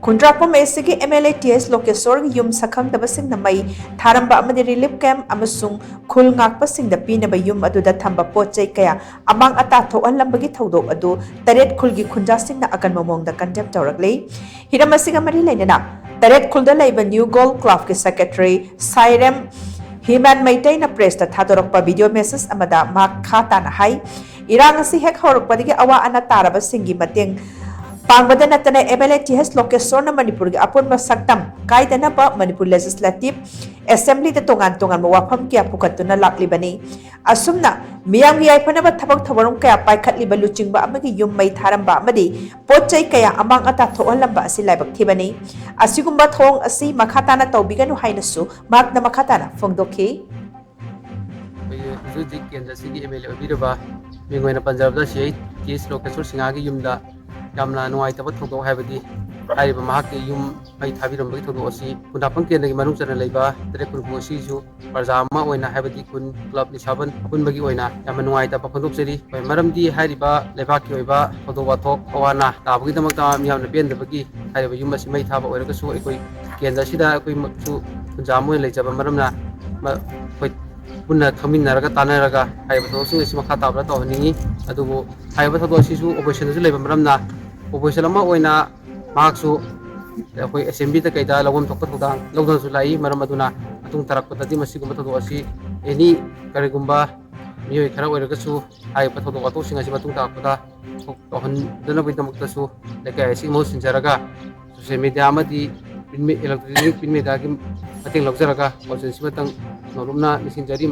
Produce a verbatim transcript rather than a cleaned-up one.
Khundrakpam ꯑꯦꯁꯤꯒꯤ M L A T ꯑꯦꯁ ꯂꯣꯀꯦꯁꯣꯔꯒꯤ ꯌꯨꯝ ꯁꯛꯈꯪꯗꯕꯁꯤꯡꯅ ꯃꯩ ꯊꯥꯔꯝꯕ ꯑꯃꯗꯤ ꯔꯤꯂꯤꯐ ꯀꯦꯝꯞ ꯑꯃꯁꯨꯡ ꯈꯨꯜ ꯉꯥꯛꯄꯁꯤꯡꯗ ꯄꯤꯅꯕ ꯌꯨꯝ ꯑꯗꯨꯗ ꯊꯝꯕ ꯄꯣꯠ ꯆꯩ ꯀꯌꯥ ꯑꯃꯥꯡ ꯑꯇꯥ ꯊꯣꯛꯍꯜꯂꯝꯕꯒꯤ ꯊꯧꯗꯣꯛ ꯑꯗꯨ ꯇꯔꯦꯠ ꯈꯨꯜꯒꯤ ꯈꯨꯟꯖꯥꯁꯤꯡꯅ ꯑꯀꯟꯕ ꯃꯑꯣꯡꯗ ꯀꯟꯗꯦꯝ ꯇꯧꯔꯛꯂꯤ꯫ ꯍꯤꯔꯝ ꯑꯁꯤꯒ ꯃꯔꯤ ꯂꯩꯅꯅ ꯇꯔꯦꯠ ꯈꯨꯜꯗ ꯂꯩꯕ ꯅ꯭ꯌꯨ ꯒꯣꯜ ꯀ꯭ꯂꯕꯀꯤ ꯁꯦꯀ꯭ꯔꯦꯇꯔꯤ ꯁꯥꯏꯔꯦꯝ ꯍꯤꯃꯥꯟ ꯃꯩꯇꯩꯅ ꯄ꯭ꯔꯦꯁꯇ ꯊꯥꯗꯣꯔꯛꯄ ꯚꯤꯗꯤꯑꯣ ꯃꯦꯁꯦꯖ ꯑꯃꯗ ꯃꯈꯥ ꯇꯥꯅ ꯍꯥꯏ, ꯏꯔꯥꯡ ꯑꯁꯤ ꯍꯦꯛ ꯍꯧꯔꯛꯄꯗꯒꯤ ꯑꯋꯥ ꯑꯅꯥ ꯇꯥꯔꯕꯁꯤꯡꯒꯤ ꯃꯇꯦꯡ ꯄꯥꯡꯕꯗ ꯅꯠꯇꯅ ꯑꯦꯝ ꯑꯦꯜ ꯑꯦ ꯇꯤ ꯑꯦꯁ ꯂꯣꯀꯦꯁꯣꯔꯅ ꯃꯅꯤꯄꯨꯔꯒꯤ ꯑꯄꯨꯟꯕ ꯁꯛꯇꯝ ꯀꯥꯏꯗꯅꯕ ꯃꯅꯤꯄꯨꯔ ꯂꯦꯖꯤꯁꯂꯦꯇꯤꯚ ꯑꯦꯁꯦꯝꯕ꯭ꯂꯤꯗ ꯇꯣꯉꯥꯟ ꯇꯣꯉꯥꯟꯕ ꯋꯥꯐꯝ ꯀꯌꯥ ꯄꯨꯈꯠꯇꯨꯅ ꯂꯥꯛꯂꯤꯕꯅꯤ꯫ ꯑꯁꯨꯝꯅ ꯃꯤꯌꯥꯝꯒꯤ ꯌꯥꯏꯐꯅꯕ ꯊꯕꯛ ꯊꯧꯔꯝ ꯀꯌꯥ ꯄꯥꯏꯈꯠꯂꯤꯕ ꯂꯨꯆꯤꯡꯕ ꯑꯃꯒꯤ ꯌꯨꯝ ꯃꯩ ꯊꯥꯔꯝꯕ ꯑꯃꯗꯤ ꯄꯣꯠ ꯆꯩ ꯀꯌꯥ ꯑꯃꯥꯡ ꯑꯇꯥ ꯊꯣꯛꯍꯜꯂꯝꯕ ꯑꯁꯤ ꯂꯥꯏꯕꯛ ꯊꯤꯕꯅꯤ꯫ ꯑꯁꯤꯒꯨꯝꯕ ꯊꯧꯑꯣꯡ ꯑꯁꯤ ꯃꯈꯥ ꯇꯥꯅ ꯇꯧꯕꯤꯒꯅꯨ ꯍꯥꯏꯅꯁꯨ ꯃꯍꯥꯛꯅ ꯃꯈꯥ ꯇꯥꯅ ꯐꯣꯡꯗꯣꯛꯈꯤ꯫ ꯑꯩꯈꯣꯏꯒꯤ ꯍꯧꯖꯤꯛ ꯍꯧꯖꯤꯛ ꯀꯦꯟꯗ꯭ꯔꯁꯤꯒꯤ ꯑꯦꯝ ꯑꯦꯜ ꯑꯦ ꯑꯣꯏꯕꯤꯔꯤꯕ ꯃꯤꯡ ꯑꯣꯏꯅ ꯄꯟꯖꯔꯕꯗ ꯁꯤ ꯑꯩ ꯀꯦ ꯑꯦꯁ ꯂꯣꯀꯦꯁꯣꯔ ꯁꯤꯡꯍꯒꯤ ꯌꯨꯝꯗ ꯌꯥꯝꯅ ꯅꯨꯡꯉꯥꯏꯇꯕ ꯊꯧꯗꯣꯛ, ꯍꯥꯏꯕꯗꯤ ꯍꯥꯏꯔꯤꯕ ꯃꯍꯥꯛꯀꯤ ꯌꯨꯝ ꯃꯩ ꯊꯥꯕꯤꯔꯝꯕꯒꯤ ꯊꯧꯗꯣꯛ ꯑꯁꯤ ꯈꯨꯟꯗ꯭ꯔꯥꯛꯄꯝ ꯀꯦꯟꯗ꯭ꯔꯒꯤ ꯃꯅꯨꯡ ꯆꯟꯅ ꯂꯩꯕ ꯇꯔꯦꯠ ꯈꯨꯟ ꯑꯁꯤꯁꯨ ꯄ꯭ꯔꯖꯥ ꯑꯃ ꯑꯣꯏꯅ, ꯍꯥꯏꯕꯗꯤ ꯈꯨꯟ, ꯀ꯭ꯂꯕ, ꯅꯤꯁꯥꯕꯟ ꯑꯄꯨꯟꯕꯒꯤ ꯑꯣꯏꯅ ꯌꯥꯝꯅ ꯅꯨꯡꯉꯥꯏꯇꯕ ꯐꯣꯡꯗꯣꯛꯆꯔꯤ꯫ ꯍꯣꯏ, ꯃꯔꯝꯗꯤ ꯍꯥꯏꯔꯤꯕ ꯂꯩꯕꯥꯛꯀꯤ ꯑꯣꯏꯕ ꯊꯧꯗꯣꯛ ꯋꯥꯊꯣꯛ ꯑꯋꯥ ꯑꯅꯥ ꯇꯥꯕꯒꯤꯗꯃꯛꯇ ꯃꯤꯌꯥꯝꯅ ꯄꯦꯟꯗꯕꯒꯤ ꯍꯥꯏꯔꯤꯕ ꯌꯨꯝ ꯑꯁꯤ ꯃꯩ ꯊꯥꯕ ꯑꯣꯏꯔꯒꯁꯨ, ꯑꯩꯈꯣꯏ ꯀꯦꯟꯗ꯭ꯔ ꯑꯁꯤꯗ ꯑꯩꯈꯣꯏꯃꯛꯁꯨ ꯈꯨꯟꯖꯥ ꯑꯃ ꯑꯣꯏꯅ ꯂꯩꯖꯕ ꯃꯔꯝꯅ ꯃ-, ꯑꯩꯈꯣꯏ ꯄꯨꯟꯅ ꯈꯪꯃꯤꯟꯅꯔꯒ ꯇꯥꯟꯅꯔꯒ ꯍꯥꯏꯔꯤꯕ ꯊꯧꯗꯣꯛꯁꯤꯡ ꯑꯁꯤ ꯃꯈꯥ ꯇꯥꯕꯗ ꯇꯧꯍꯟꯅꯤꯡꯏ꯫ ꯑꯗꯨꯕꯨ ꯍꯥꯏꯔꯤꯕ ꯊꯧꯗꯣꯛ ꯑꯁꯤꯁꯨ ꯑꯣꯄꯣꯖꯤꯁꯟꯗꯁꯨ ꯂꯩꯕ ꯃꯔꯝꯅ, ꯑꯣꯄꯣꯖꯤꯁꯟ ꯑꯃ ꯑꯣꯏꯅ ꯃꯍꯥꯛꯁꯨ ꯑꯩꯈꯣꯏ ꯑꯦꯁꯦꯝꯕ꯭ꯂꯤꯗ ꯀꯩꯗ ꯂꯧꯐꯝ ꯊꯣꯛꯄ ꯊꯧꯗꯥꯡ ꯂꯧꯗꯨꯅꯁꯨ ꯂꯥꯛꯏ꯫ ꯃꯔꯝ ꯑꯗꯨꯅ ꯃꯇꯨꯡ ꯇꯥꯔꯛꯄꯗꯗꯤ ꯃꯁꯤꯒꯨꯝꯕ ꯊꯧꯗꯣꯛ ꯑꯁꯤ ꯑꯦꯅꯤ ꯀꯔꯤꯒꯨꯝꯕ ꯃꯤꯑꯣꯏ ꯈꯔ ꯑꯣꯏꯔꯒꯁꯨ ꯍꯥꯏꯔꯤꯕ ꯊꯧꯗꯣꯛ ꯋꯥꯊꯣꯛꯁꯤꯡ ꯑꯁꯤ ꯃꯇꯨꯡ ꯇꯥꯔꯛꯄꯗ ꯊꯣꯛ-, ꯇꯧꯍꯟꯗꯅꯕꯒꯤꯗꯃꯛꯇꯁꯨ ꯂꯩꯀꯥꯏ ꯑꯁꯤꯒꯤ ꯃꯍꯨꯠ ꯁꯤꯟꯖꯔꯒ ꯁꯣꯁꯤꯌꯦꯜ ꯃꯦꯗꯤꯌꯥ ꯑꯃꯗꯤ ꯄ꯭ꯔꯤꯟꯠ ꯃꯦ-, ꯏꯂꯦꯛꯇ꯭ꯔꯣꯅꯤꯛ ꯄ꯭ꯔꯤꯟꯠ ꯃꯦꯗꯤꯌꯥꯒꯤ ꯃꯇꯦꯡ ꯂꯧꯖꯔꯒ ꯄꯥꯎꯖꯦꯜ ꯑꯁꯤ ꯃꯇꯪ ꯅꯧꯔꯞꯅ ꯅꯤꯡꯁꯤꯡꯖꯔꯤ꯫